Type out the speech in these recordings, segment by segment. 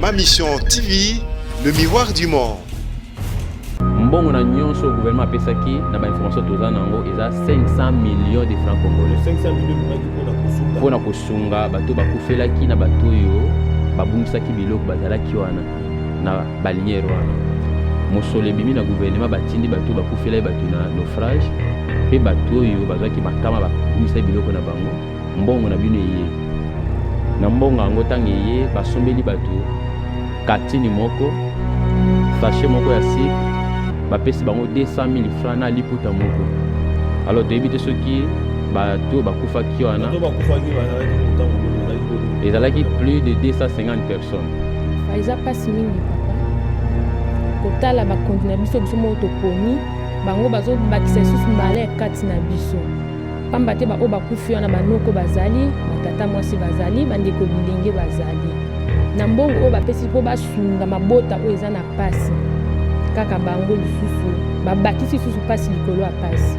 Ma Mission TV, le miroir du monde. Mbongo na nyonso gouvernement apesaki na ba information toza na yango eza 500 millions de francs congolais. 500 millions ebimaki mpona kosunga, mpona kosunga bato bakufelaki na bato oyo babungisaki biloko bazalaki wana na baliniere wana. Mosolo ebimi na gouvernement, batindi bato bakufelaki bato na naufrage mpe bato oyo bazwaki makama babungisaki biloko na bango. Mbongo na bino eye na mbongo yango, ntango eye basombeli bato katini moko, sachet moko ya sucre, bapesi bango 200 000 francs na liputa moko. Alors toyebi te soki bato bakufaki wana ezalaki plus de 250 personnes. Eza mpasi mingi papa kotala bakonzi na biso, biso moko toponi bango, bazobakisa lisusu malheur kati na biso, pamba te baoyo bakufi wana, banoko bazali, batata mwasi bazali, bandeko bilenge bazali. Na mbongo oyo bapesi mpo basunga mabota oyo eza na pasi, kaka bango lisusu babakisi lisusu pasi likolo ya pasi.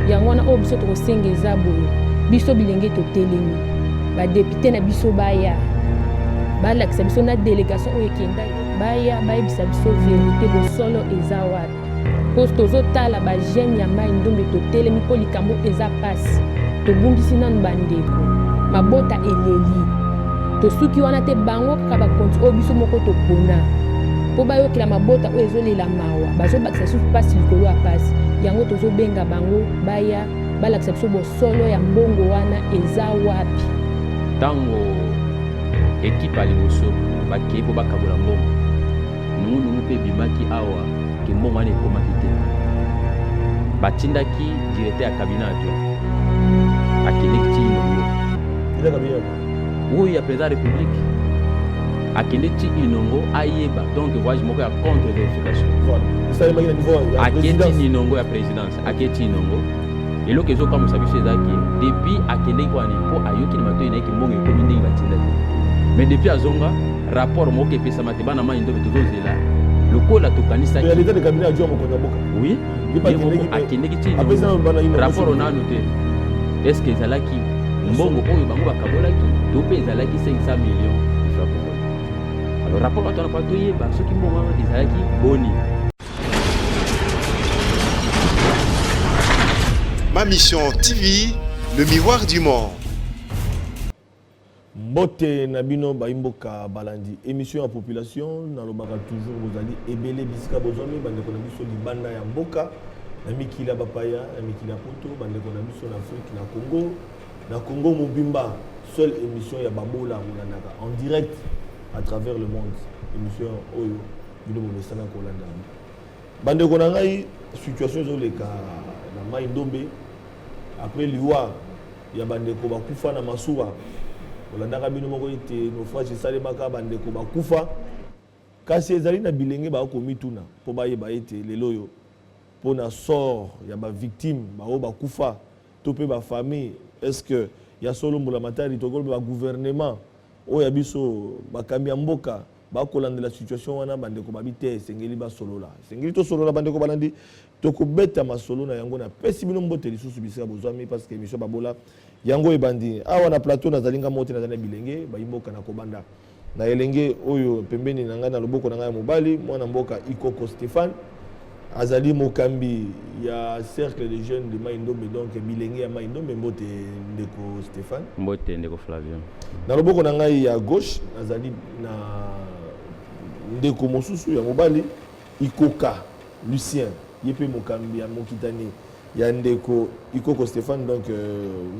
Yango wana oyo biso tokosenga eza boye: biso bilenge totelemi, badéputés na biso baya balakisa biso na délégation oyo ekendaki, baya bayebisa biso vérité, bosolo eza wapi, mpo tozotala bajeunes ya Mai Ndombe totelemi mpo likambo eza pasi. Tobungisi nanu bandeko, mabota eleli, tosuki wana te. Bango kaka bakonzi oyo biso moko topona mpo bayokela mabota oyo ezolela mawa, bazobakisa lisusu mpasi likolo ya pasi. Yango tozobenga bango baya balakisa biso bosolo ya mbongo wana eza wapi. Ntango ekipe ya liboso bakei mpo bakabola mbongo, nungunungu mpe ebimaki awa ke mbongo wana ekomaki te. Batindaki directeur ya cabinet adjoint, akendeki ti Inongo, oyo ya président ya République, akende ti Inongo ayeba. Donc voyage moko ya contre vérification. Ake ti Inongo ya présidence, ake ti Inongo. Eloko ezokamwisa biso ezaki, depuis akendeki wana mpo ayoki na matoi na ye ke mbongo ekomi ndenge batinda te, mais depuis azonga, rapport moko epesama te. Bana Mai Ndombe tozozela lokola tokanisaki. Oui, ye moko akendeki ti rapport nanu te. Est ce que ezalaki mbongo oyo bango bakabolaki to mpe ezalaki 500 millions de francs congolais? Alors rapport bato wana mpo toyeba soki mbongo wana ezalaki boni. Ma Mission TV, le miroir du monde. Mbote na bino bayimboka balandi émission ya population. Nalobaka toujours, bozali ebele bisika bozwami, bandeko na biso libanda ya mboka, na mikili ya bapaya, na mikili ya poto, bandeko na biso na Afrique, na Congo, na Congo mobimba. Seule émission ya babola bolandaka en direct à travers le monde, émission oyo bino bomesana kolanda. Bandeko na ngai, situation ezoleka na Mai Ndombe après liwa ya bandeko bakufa na masuwa, bolandaka bino moko ete naufrage esalemaka, bandeko bakufa. Kasi ezali na bilenge bakomituna mpo bayeba ete lelo oyo, mpona sort ya bavictime baoyo bakufa to mpe bafamille, est ce que ya solo mbula matari, tokoloba bagouvernement oyo ya biso, bakambi ya mboka bakolandela situation wana? Bandeko babi te, esengeli basolola, esengeli tosolola. Bandeko balandi, tokobeta masolo na yango. Napesi bino mbote lisusu bisika bozwami, parce que émission babola yango ebandi. Awa na plateau nazali nga moko te, nazali na bilenge bayimboka. Na kobanda na elenge oyo pembeni na ngai, na loboko na ngai ya mobali, mwana mboka Ikoko Stéphane, azali mokambi ya Cercle de jeunes de Mai Ndombe, donc bilenge ya Mai Ndombe. Mbote, ndeko Stéphane. Mbote, ndeko Flavien. Na loboko na ngai ya gauche, nazali na ndeko mosusu ya mobali, Ikoka Lucien, ye mpe mokambi ya mokitani ya ndeko Ikoko Stéphane. Donc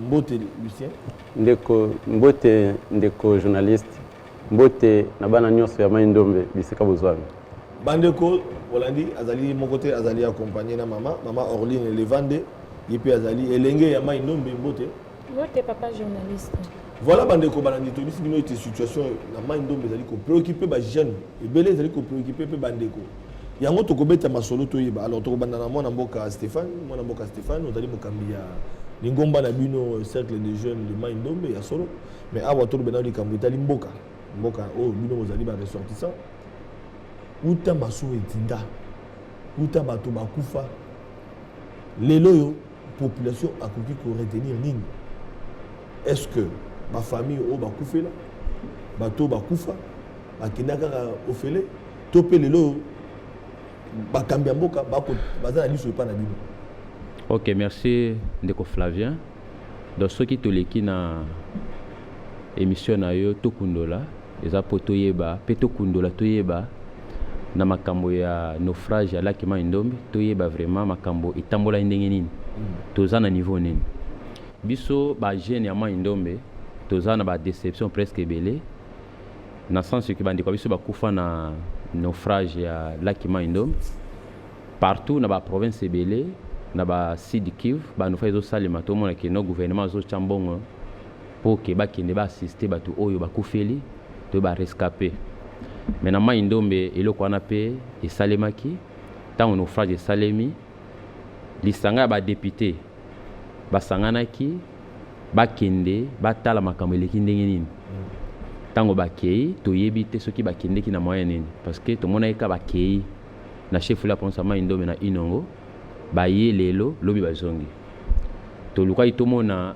mbote, Lucien. Ndeko, mbote ndeko journaliste, mbote na bana nyonso ya Mai Ndombe bisika bozwami. Bandeko bolandi, azali moko te, azali accompagné na mama Orline Levande, ye mpe azali elenge ya Mai Ndombe. Mbote. Mbote, papa journaliste. Voilà, bandeko balandi, toyebisi bino ete situation na Mai Ndombe ezali kopréoccuper bajeune ebele, ezali kopréoccuper mpe bandeko. Yango tokobeta masolo toyeba. Alors tokobanda na mwana mboka Stéphane. Mwana mboka Stéphane, ozali mokambi ya lingomba na bino, Cercle de jeunes de Mai Ndombe, ya solo. Mais awa tolobe na likambo etali mboka, mboka oyo bino bozali baressortissant. Uta masuwa etinda, uta bato bakufa, lelo oyo population akoki koretenir nini? Est ce que bafamille oyo bakufela bato oyo bakufa Bakenda kaka ofele to mpe lelo bakambi ya mboka baza na liso epai na bino? Ok, merci ndeko Flavien. Donc soki toleki na émission na yo Tokundola, eza mpo toyeba mpe tokundola, toyeba na makambo ya naufrage ya lac Mai Ndombe, toyeba vraiment makambo etambolaki ndenge nini, toza na niveau nini. Biso bajeune ya Mai Ndombe toza na badéception presque ebele, na sens ke bandeko ya biso bakufa na naufrage ya lac Mai Ndombe. Partout na baprovince ebele na basud Kivu, banaufrage ezosalema. Tomona ke no gouvernement azotya mbongo mpo ke bakende baassiste bato oyo bakufeli to barescapé. Mais na Mai Ndombe, eloko wana mpe esalemaki. Ntango naufrage esalemi, lisanga ya badéputé basanganaki, bakende batala makambo eleki ndenge nini. Ntango bakei, toyebi te soki bakendeki na moyen nini, parce que tomonaki ka bakei na chef la province ya Mai Ndombe na Inongo, baye lelo, lobi bazongi. Tolukaki tomona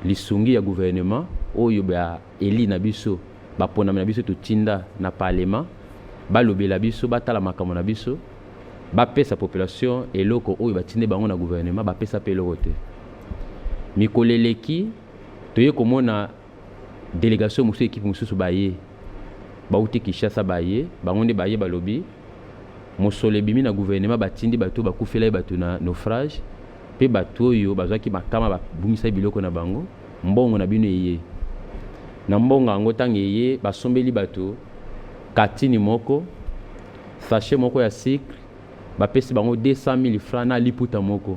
lisungi ya gouvernement oyo baeli na biso, baponami na biso, totinda na parlement, balobela biso, batala makambo na biso, bapesa population eloko oyo batindi bango na gouvernement. Bapesa mpe eloko te. Mikolo eleki, toye komona délégation mosusu, équipe mosusu baye, bauti Kinshasa, baye bango nde baye, balobi mosolo ebimi na gouvernement, batindi bato oyo bakufela ye bato na naufrage mpe bato oyo bazwaki makama, babungisaki biloko na bango, mbongo na bino eye. Na mbongo yango, ntango eye, basombeli bato katini moko, sachet moko ya sucre, bapesi bango 200 000 francs na liputa moko.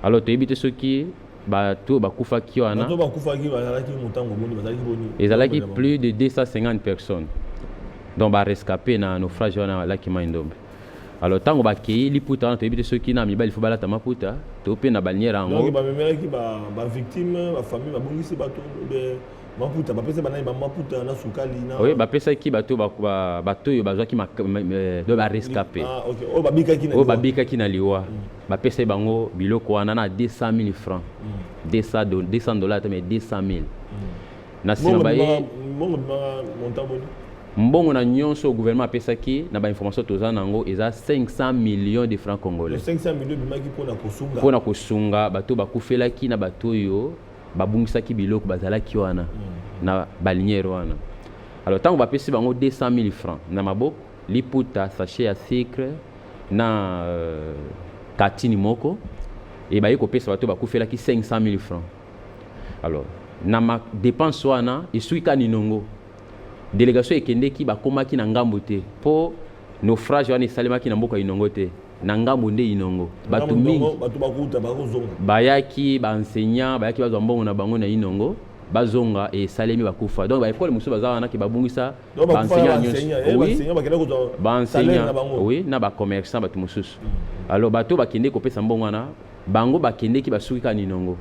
Alors toyebi te soki bato oyo bakufaki wana. Bato bakufaki bazalaki motango boni? Bazalaki boni? Ezalaki plus de 250 personnes, donc barescapé na naufrage wana lac Mai Ndombe. Alors ntango bakei, liputa wana, toyebi te soki na mibali fo balata maputa to mpe na baniere yango. Donc bamemelaki bavictime, bafamille babongisi bato maputa, bapesa banani bamaputa na sukali na? Oui, bapesaki bato, bato oyo bazwaki do barescapé. Ah, ok, oyo babikaki na oyo babikaki na liwa, bapesaki bango biloko wana na 200 000 francs, 200 $, te mais 200 000. Na nsima baye Mbongo bimaka montant boni? Mbongo na nyonso gouvernement apesaki, na bainformation toza nango, eza 500 millions de francs congolais. 500 millions bimaki mpona kosunga? Mpona kosunga bato bakufelaki na bato oyo babungisaki biloko bazalaki wana na balinière wana. Alors ntango bapesi bango 200 000 francs na maboko, liputa, sachet ya sucre na katini moko, e baye kopesa bato bakufelaki 500 000 francs. Alors na ma dépense wana esuki kaka Inongo. Délégation ekendeki, bakomaki na ngambo te, mpo naufrage wana esalemaki na mboka Inongo te, na ngambo nde Inongo. Bato mingi bato bakuta bakozonga. Bayaki, baenseignant bayaki, bazwa mbongo na bango na Inongo, bazonga, esalemi, bakufa. Donc baekole mosusu baza wana ke babungisa baenseignant nyonso. Oui, baenseignant, oui, na bacommerçant, bato mosusu. Alors bato bakende kopesa mbongo wana, bango bakendeki, basuki kaka Inongo.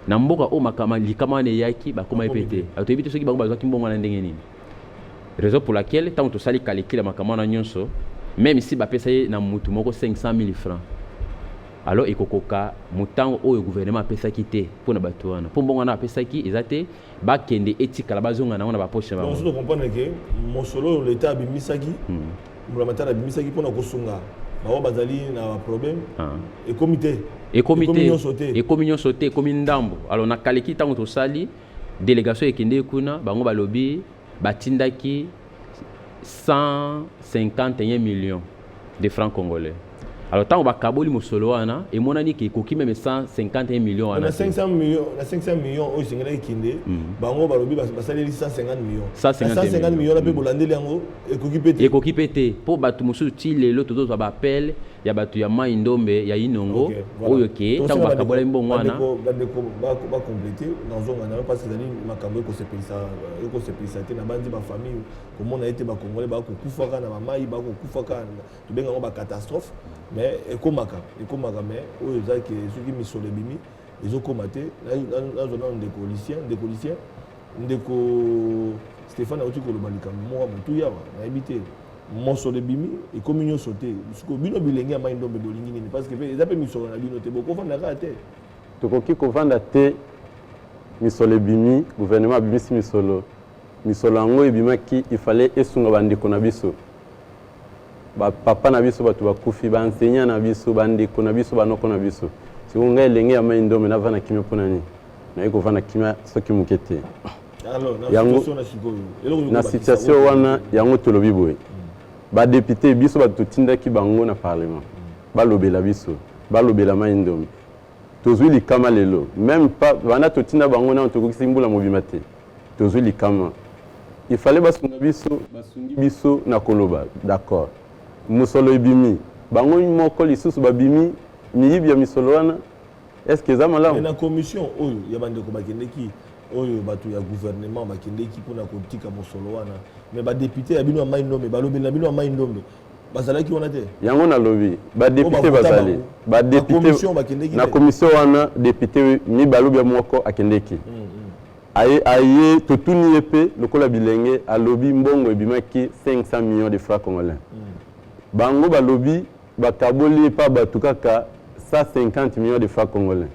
Na mboka oyo makama likama wana eyaki, bakomaki mpe te. Toyebi te soki bango bazwaki mbongo wana ndenge nini. Raison pour laquelle ntango tosali calcul ya makambo wana nyonso, même si bapesa ye na mutu moko 500 000 francs, alors ekokoka motango oyo gouvernement apesaki te mpona bato wana, mpo mbongo wana apesaki eza te bakende etikala, bazonga nango na bapoche na bango. Donc comprendre ke mosolo oyo l'État abimisaki, mbulamatari abimisaki mpona kosunga bango bazali na baproblème, ekomi te? Ekomi te. Nyonso te. Ekomi nyonso te, ekomi ndambo. Alors na kaleki, ntango tosali délégation ekende kuna, bango balobi batindaki 151 millions de francs congolais. Alors ntango bakaboli mosolo wana, emonani ke ekoki même 151 millions wana. Na 500 millions, na 500 millions oyo esengelaki kende, bango balobi basaleli 150 millions. 150 millions na mpe bolandeli yango, ekoki mpe te. Ekoki mpe te, mpo bato mosusu ti lelo tozozwa baappel ya bato ya Mai Ndombe, ya Inongo, oyo ke ntango bakabolaki mbongo wana. Bandeko bacomplete, nazonga na yo parce ezali makambo ekosepelisa te na bandi bafamille komona ete bacongolais bakokufaka na bamai, bakokufaka. Tobenga yango bacatastrophe, mais ekomaka, ekomaka. Mais oyo eza ke soki misolo ebimi, ezokóma te. Nazwa nano ndeko Lucien. Ndeko Lucien, ndeko Stéphane auti koloba likambo moko ya motuya awa. Nayebi te, mosolo ebimi, ekomi nyonso te. Sikoyo bino bilenge ya Mai Ndombe bolingi nini? Parce que eza mpe misolo na bino te, bokovanda kaka te? Tokoki kovanda te. Misolo ebimi, gouvernement abimisi misolo. Misolo yango ebimaki, il fallait esunga bandeko na biso, bapapa na biso, bato bakufi, baenseignant na biso, bandeko na biso, banoko na biso. Sikoyo ngai elenge ya Mai Ndombe, navanda kimia mpona nini? Naye kovanda kimia soki moke te. Yango na situation wana, yango tolobi boye: badéputé biso, bato totindaki bango na parlement, balobela biso, balobela Mai Ndombe. Tozwi likama lelo, même pas banda totinda bango nano tokokisi mbula mobima te, tozwi likama. Il fallait basunga biso, basungi biso na koloba d'accord, mosolo ebimi, bango moko lisusu babimi miyibi ya misolo wana. Est ce que eza malamu? Na commission oyo ya bandeko bakendeki, oyo bato ya gouvernement bakendeki mpona kotika mosolo wana, mais badéputé ya bino ya Mai Ndombe, balobeli na bino ya Mai Ndombe, bazalaki wana te? Yango nalobi, badéputé bazali, badéputé na commission wana, député mibale obia moko akendeki. Aye, aye, totuni ye mpe lokola bilenge, alobi mbongo ebimaki 500 millions de francs congolais. Bango balobi bakaboli epa bato kaka 150 millions de francs congolais.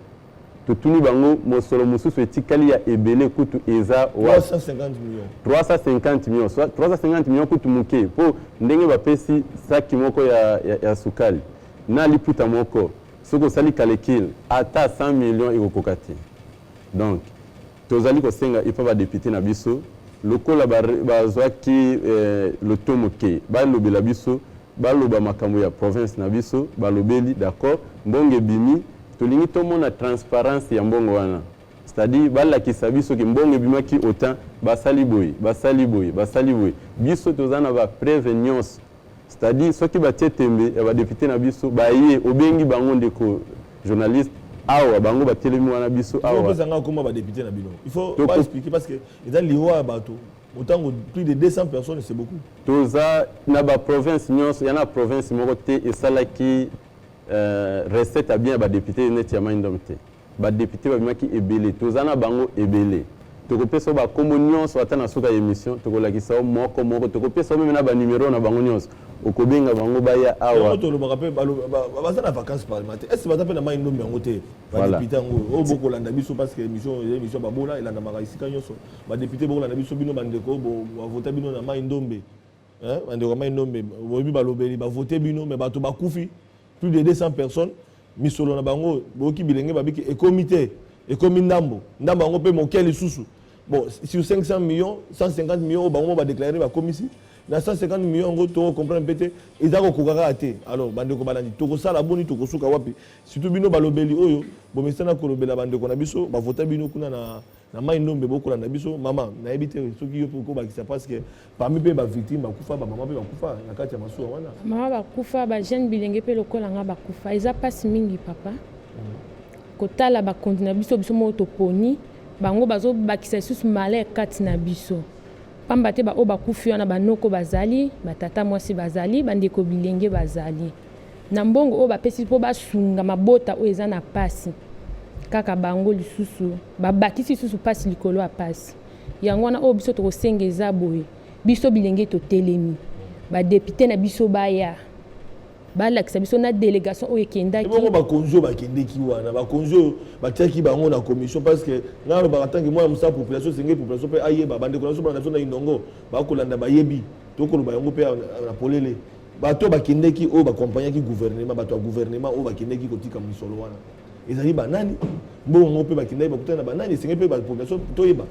Totuni bango, mosolo mosusu etikali ya ebele kutu eza 350 millions. 350 millions, soit 350 millions kutu moke, mpo ndenge bapesi saki moko ya sukali na liputa moko, soki osali calcul, ata 100 millions ekokoka te. Donc tozali kosenga epa badéputé na biso, lokola bazwaki loto moke, balobela biso, baloba makambo ya province na biso. Balobeli d'accord, mbongo ebimi, tolingi tomona transparence ya mbongo wana, c'est-à-dire balakisa biso ke mbongo ebimaki autant, basali boye, basali boye, basali boye. Biso toza na bapreuve nyonso, c'est-à-dire soki batie tembe ya badéputé na biso, baye obengi bango, ndeko journaliste, awa bango batelemi wana, biso awa. Opesanga koma badéputé na bino, il faut baexpliquer, parce que eza liwa ya bato motango plus de 200 personnes, c'est beaucoup. Toza na baprovince nyonso, ya na province moko te esalaki recette ya bien ya badéputé neti ya Mai Ndombe te. Badéputé babimaki ebele, toza na bango ebele. Tokopesa yo bakombo nyonso, ata na suka ya émission tokolakisa yo moko moko, tokopesa yo même na banumero na bango nyonso, okobenga bango baya awa. Tolobaka mpe baza na vacances parlementaire, est ce baza mpe na Mai Ndombe yango te? Badéputé yango oyo bokolanda biso, parce que émission eza émission babola, elandamaka esika nyonso. Badéputé bokolanda biso, bino bandeko bavota bino na Mai Ndombe, bandeko ya Mai Ndombe, boyebi balobeli bavote bino, mais bato bakufi, plus de 200 personnes. Misolo na bango, boyoki bilenge babiki, ekomi te, ekomi ndambo ndambo, yango mpe moke lisusu. Bon, sur 500 millions, 150 millions oyo bango mo badéclaré bakomisi na 150 millions yango, tokocomprendre mpe te, eza kokoka kaka te. Alors bandeko balandi, tokosala boni? Tokosuka wapi? Surtout bino balobeli oyo bomesana kolobela bandeko na biso bavota bino kuna na Mai Ndombe, bokolanda biso. Mama, nayebi te soki yo mpe okobakisa, parce que parmi mpe bavictime bakufa, bamama mpe bakufa na kati ya masuwa wana. Mama bakufa, bajeune bilenge mpe lokola nga bakufa. Eza mpasi mingi, papa, kotala bakonzi na biso, biso moko toponi bango, bazobakisa lisusu malheur kati na biso, pamba te baoyo bakufi wana, banoko bazali, batata mwasi bazali, bandeko bilenge bazali. Na mbongo oyo bapesi mpo basunga mabota oyo eza na pasi, kaka bango lisusu babakisi lisusu pasi likolo ya pasi. Yango wana oyo biso tokosenga eza boye: biso bilenge totelemi, badéputé na biso baya balakisa biso na délégation oyo ekendaki. Bongo bakonzi oyo bakendeki wana, bakonzi oyo batiaki bango na commission, parce que ngai alobaka, tant que mwana mosala population, esengeli population mpe ayeba. Bandeko na biso bana biso na Inongo bakolanda, bayebi, tokoloba yango mpe na polele. Bato oyo bakendeki, oyo baaccompagnaki gouvernement, bato ya gouvernement oyo bakendeki kotika misolo wana, ezali banani? Mbongo ngo mpe bakendaki, bakutani na banani? Esengeli mpe bapopulation toyeba.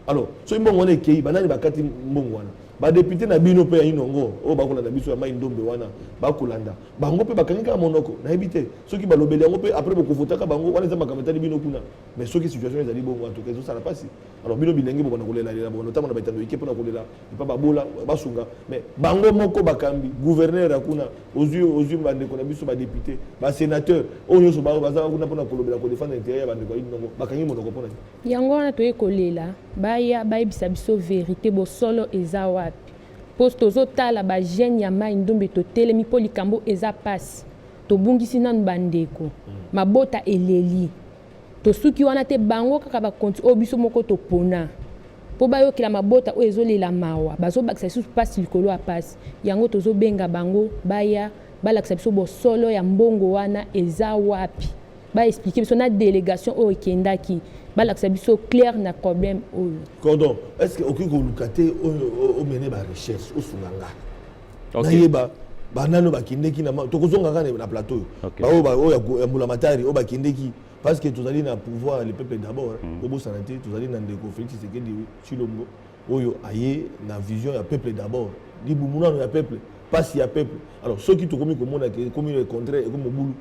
Alors soki mbongo wana ekei, banani bakati mbongo wana? Badéputé na bino mpe ya Inongo oyo bakolanda biso ya Mai Ndombe wana, bakolanda bango mpe bakangi kaka monoko. Nayebi te soki balobeli yango mpe après bokovotaka bango wana, eza makambo etali bino kuna. Mais soki situation ezali bongo, en tout cas ezosala mpasi. Alors bino bilenge bobanda kolelalela, bobanda otambola na baetando ike mpona kolela epa babola basunga, mais bango moko bakambi, gouverneur ya kuna, ozwi ozwi bandeko na biso badéputé, basénateur oyo nyonso baza kuna mpona kolobela, kodéfendre intérêt ya bandeko ya Inongo, bakangi monoko mpona Yango wana toye kolela, baya bayebisa biso vérité, bosolo eza wapi, mpo tozotala bajeune ya Mai Ndombe totelemi mpo likambo eza mpasi. Tobungisi nanu bandeko, mabota eleli. Tosuki wana te, bango kaka bakonti oyo biso moko topona mpo bayokela mabota oyo ezolela mawa, bazobakisa lisusu mpasi likolo ya mpasi. Yango tozobenga bango baya balakisa biso bosolo ya mbongo wana eza wapi. Ba expliquer biso na délégation oyo ekendaki, balakisa biso clair na problème oyo. Cordon, est ce que okoki koluka te omene barecherche, osunga nga nayeba banano bakendeki na tokozonga kaka na plateau oyo, baoyo ya mbula matari oyo bakendeki, parce que tozali na pouvoir, le peuple d'abord. Bobosana te, tozali na ndeko Félix Tshisekedi Tshilombo oyo aye na vision ya peuple d'abord, libumu nano ya peuple, pasi ya peuple. Alors soki tokomi komona ke ekomi le contraire, ekomi mobulu,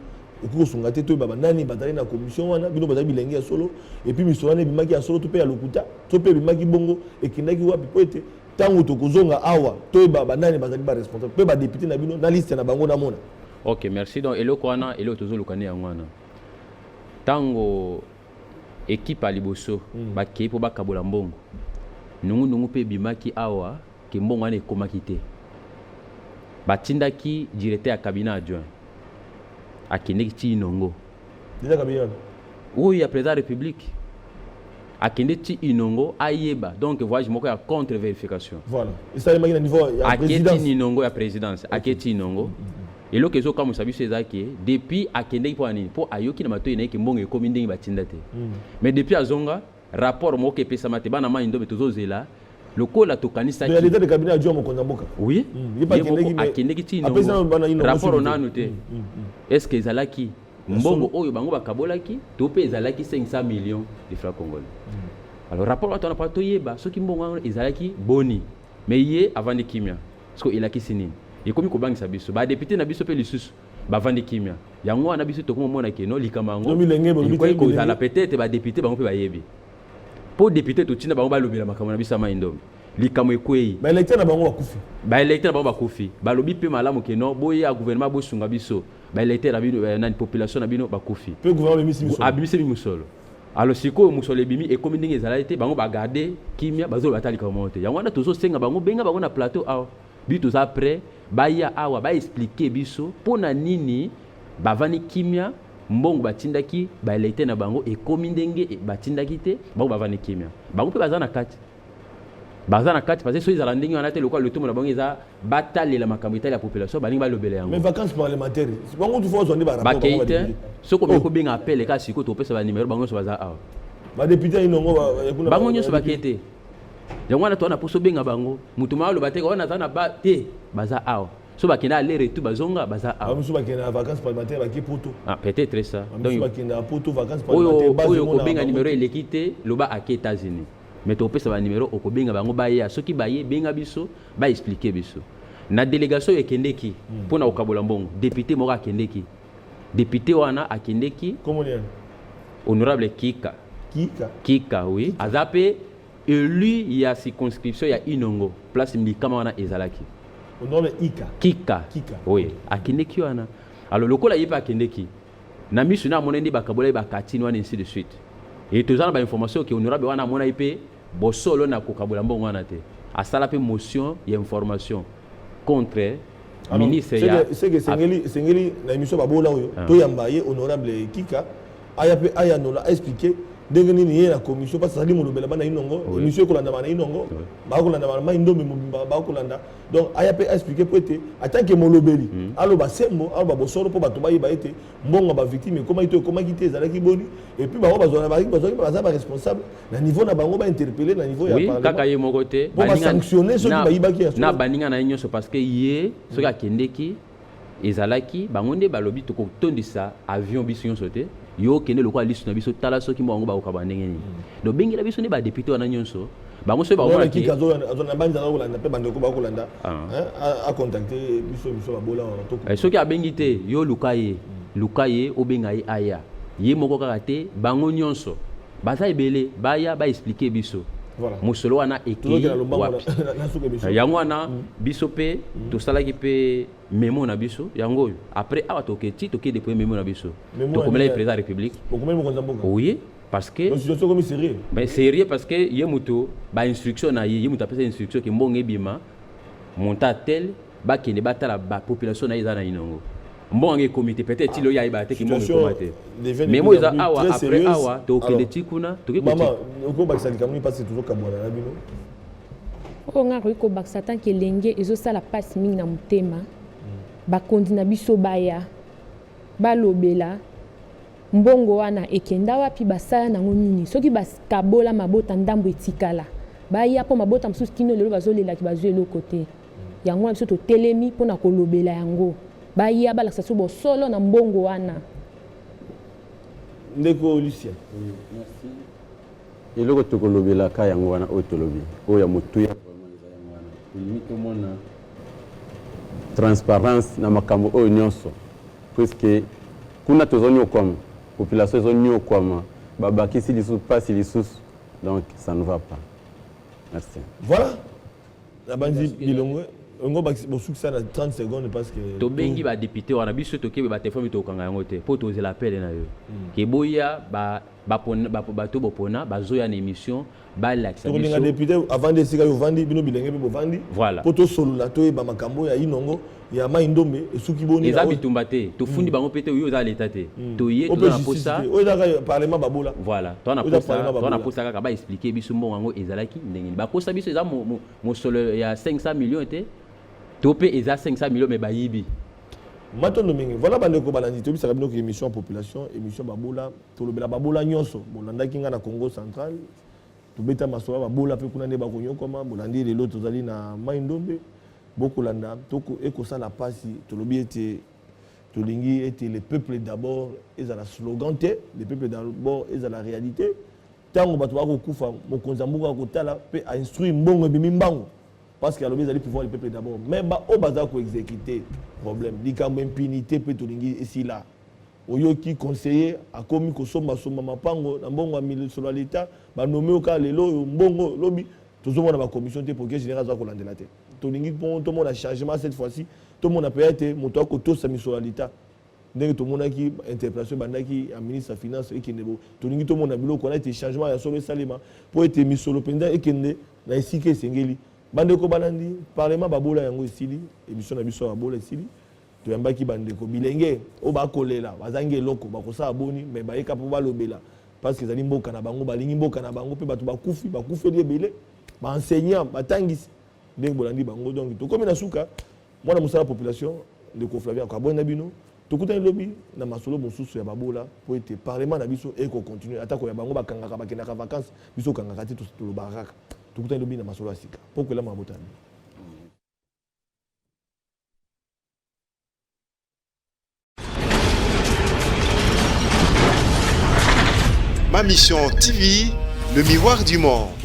okoki kosunga te toyeba banani bazali na commission wana? Bino bazali bilenge ya solo. Et puis misolo wana ebimaki ya solo to mpe ya lokuta, to mpe ebimaki bongo ekendaki wapi? Po ete ntango tokozonga awa, toyeba banani bazali baresponsable mpe badéputé na bino na liste na bango namona. Ok, merci. Donc eloko wana, eloko tozoluka nde yango wana. Ntango équipe ya liboso bakei mpo bakabola mbongo, nungunungu mpe ebimaki awa ke mbongo wana ekomaki te. Batindaki directeur ya cabinet adjoint, akendeki ti Inongo. Déjà cabinet wana? Oyo ya président ya République, akende ti Inongo ayeba. Donc voyage moko ya contre vérification. Voilà, esalemaki na niveau ya aketi présidence. Inongo ya présidence, aketi Inongo. Eloko ezokamwisa biso eza ke depuis akendeki, mpo ya nini? Mpo ayoki na matoi na ye ke mbongo ekomi ndenge batinda te. Mais depuis azonga, rapport moko epesama te. Bana Mai Ndombe, tozozela lokola tokanisaki. Ya l'état de cabinet adjoint mokonzi ya mboka. Oui. Ye mpe ye moko akendeki, mais akendeki ti apesi nano bana Inongo rapport soki te. nanu te. Est ce que ezalaki mbongo oyo bango bakabolaki to mpe ezalaki 500 millions de francs congolais? Alors rapport wana mpo toyeba soki mbongo wana ezalaki boni. Mais ye avandi kimia. Siko elakisi nini? Ekomi kobangisa biso. Badéputé na biso mpe lisusu bavandi kimia. Yango wana biso tokomi ke no likambo yango No milenge bolobi te, ekoki kozala milenge. Peut-être badéputé bango mpe bayebi, mpo député totinda bango balobela makambo na biso ya Mai Ndombe. Likambo ekwei. Baélecteur na bango bakufi. Baélecteur na bango bakufi. Balobi mpe malamu ke non, boya gouvernement, bosunga biso, baélecteur na bino, nani, population na bino bakufi. Mpe gouvernement bimisi misolo. Abimisi misolo. Alors sikoyo mosolo ebimi, ekomi ndenge ezalaki te. Bango bagarde kimia, bazoloba ata likambo moko te. Yango wana tozosenga bango, benga bango na plateau awa. Biso toza prêt, baya awa, baexpliquer biso mpo na nini bavandi kimia. Mbongo batindaki baélecteur na bango ekomi ndenge batindaki te, bango bavandi kimia. Bango mpe baza na kati, baza na kati, parce que soki ezala ndenge wana te, lokola lotomo na bango eza batalela makambo etali ya population, balingi balobela yango. Mais vacances parlementaires, bango tu faut ozwa nde barapport. Bakei te. Soki omeki kobenga appel kaka sikoyo, topesa banimero. Bango nyonso baza awa. Badéputé ya Inongo kuna. Bango nyonso bakei te. Yango wana towana mposo obenga bango. Motu ma aloba te wana aza na ba te, baza awa. So bakende aller retour, bazonga, baza awa. Bamosusu bakende na vacances parlementaires, bake Poto. Ah, peut-être ça. Bamosusu bakende na Poto, vacances oyo parlementaires base oyo emonaka kobenga bango nimero te. Eleki te, loba ake États-Unis, mais tokopesa banimero, okobenga bango, baya. Soki baye, benga biso, baexpliquer biso. Na délégation oyo ekendeki mpona kokabola mbongo, député moko akendeki. Député wana akendeki. Kombo nini? Honorable Kika. Kika. Kika, oui. Aza mpe élu ya circonscription ya Inongo, place likama wana ezalaki. Honorable Ika. Kika. Kika. Oui, akendeki wana. Alors lokola ye mpe akendeki na miso na amona nde bakabola ye bakatini wana, ainsi de suite. E toza na bainformation ke honorable wana amona ye mpe bosolo na kokabola mbongo wana te. Asala mpe motion ya information contre ministre ya C'est que esengeli na émission babola oyo toyamba ye, honorable Kika, aya mpe ayanola, aexpliquer ndenge nini ye na commission, parce azali molobela bana Inongo. Émission ekolanda bana Inongo, bakolanda bana Mai Ndombe mobimba bakolanda. Donc aya mpe aexpliquer po ete en tant que molobeli aloba sembo, aloba bosolo, mpo bato bayeba ete mbongo ya bavictime ekomaki to ekomaki te, ezalaki boni. Et puis bango bazwaki, baza baresponsable na niveau na bango, bainterpeller na niveau ya Oui, parlement. Kaka ye moko te. Po basanctionner soki bayibaki ya solo. Na baninga na ye nyonso, parce que ye soki akendeki, ezalaki bango nde balobi tokotondisa avion biso nyonso te. Yo okende lokola liso na biso, tala soki mbongo yango bakokaba ndenge nini. Donc bengela biso nde badéputé wana nyonso. Bango soki wana bakomona Kika na banzi aza kolanda mpe bandeko bakolanda, Ah. acontacte biso, biso babola wana to Soki abengi te, yo luka ye, luka ye, obenga ye, aya. Ye moko kaka te, bango nyonso baza ebele, baya baexpliquer biso mosolo wana ekei Tozokela lombango wapi. na suka émission. Yango wana biso mpe tosalaki mpe memo na biso yango oyo. Après awa toketi, toke dépose memo na biso. Memo Tokomelaki ya nini? président ya République. Okomeli mokonzi ya mboka? Oui, parce que Donc situation ekomi sérieux. Mais sérieux, parce que ye moto bainstruction na ye, ye moto apesa instruction ke mbongo ebima montant tel, bakende batala bapopulation na ye eza na Inongo. Mbongo yango ekomi te. Peut-être ti oyo ayeba te ke mbongo ekoma te. Memo eza awa. Après awa tokende ti kuna, toki. Mama, okobakisa likambo nini? Mpasi tozokabwana na bino. Oyo nga akoki kobakisa, tant que elenge, ezosala mpasi mingi na motema. Bakonzi na biso baya balobela. Mbongo wana ekenda wapi? Basala nango nini? Soki bakabola mabota, ndambo etikala, baya mpo mabota mosusu kino lelo bazolelaki, bazwi eloko te. Yango wana biso totelemi mpona kolobela yango, baya balakisa so bosolo na mbongo wana. Ndeko Lucien. Oui, merci. Eloko tokolobelaka yango wana, oyo tolobi, oyo ya motuya vraiment eza yango wana. Tolingi tomona transparence na makambo oyo nyonso, puisque kuna tozonyokwama, population ezonyokwama, babakisi lisusu mpasi lisusu, donc ça ne va pas. Merci. Voilà, nabandi bilongo ngo bosukisa na 30 secondes parce que Tobengi badéputé wana, biso tokebe batelefone, tokokanga yango te mpo tozela appel na yo ke boya bato bopona bazoya na émission, balakisa. Tokolinga biso. Député avandi esika yo ovandi, bino bilenge mpe bovandi. Voilà. Mpo tosolola, toyeba makambo ya Inongo ya Mai Ndombe esuki boni. Eza bitumba te, tofundi bango mpe te. Oyo eza leta te, toye oyo toza mpe na justice posa te, oyo ezaka parlement babola. Voilà, toza na Oyo eza posa parlement toza na babola. posa kaka baexpliquer biso mbongo yango ezalaki ndenge nini. Bakosa biso, eza mosolo ya 500 millions te, to mpe eza 500 millions mais bayibi. Matondo mingi. Voilà, bandeko balandi, toyebisaka bino ke émission ya population, émission babola, tolobela babola nyonso. Bolandaki nga na Congo Central, tobeta masolo ya babola mpe kuna nde bakonyokama. Bolandi lelo tozali na Mai Ndombe, bokolanda ekosala mpasi. Tolobi ete tolingi ete le peuple d'abord ezala slogan te, le peuple d'abord ezala réalité. Ntango bato bakokufa, mokonzi ya mboka akotala mpe ainstruire, mbongo ebimi mbango, parce que alobi ezali pouvoir le peuple d'abord. Mais baoyo baza koexécute, problème, likambo impunité mpe tolingi esila. Oyoki conseiller akomi kosombasomba mapango na mbongo ya misolo ya leta, banome oyo kaka lelo oyo, mbongo lobi tozomona bacommission te, procureur général aza kolandela te. Tolingi mpo tomona changement cette fois-ci, tomona mpe ete moto akotosa misolo ya leta ndenge tomonaki interpellation ebandaki ya ministre ya finance ekende bo. Tolingi tomona biloko wana ete changement ya solo esalema mpo ete misolo mpenza ekende na esika esengeli. Bandeko balandi, parlement babola yango esili, émission na biso ya babola esili. Toyambaki bandeko bilenge oyo bakolela, bazangi eloko, bakosala boni, mais bayeka mpo balobela parce que ezali mboka na bango, balingi mboka na bango. Mpe bato bakufi, bakufeli ebele, baenseignant, batangisi, ndenge bolandi bango. Donc tokomi na suka. Mwana mosala population, ndeko Flavien akabwani na bino. Tokutani lobi na masolo mosusu ya babola, mpo ete parlement na biso ekocontinue. Atako ya bango bakangaka, bakendaka vacance, biso okangaka te, tolobaka kaka. Tokutani lobi na masolo ya sika mpo kolama mabota na bino. Ma Mission TV, le miroir du monde.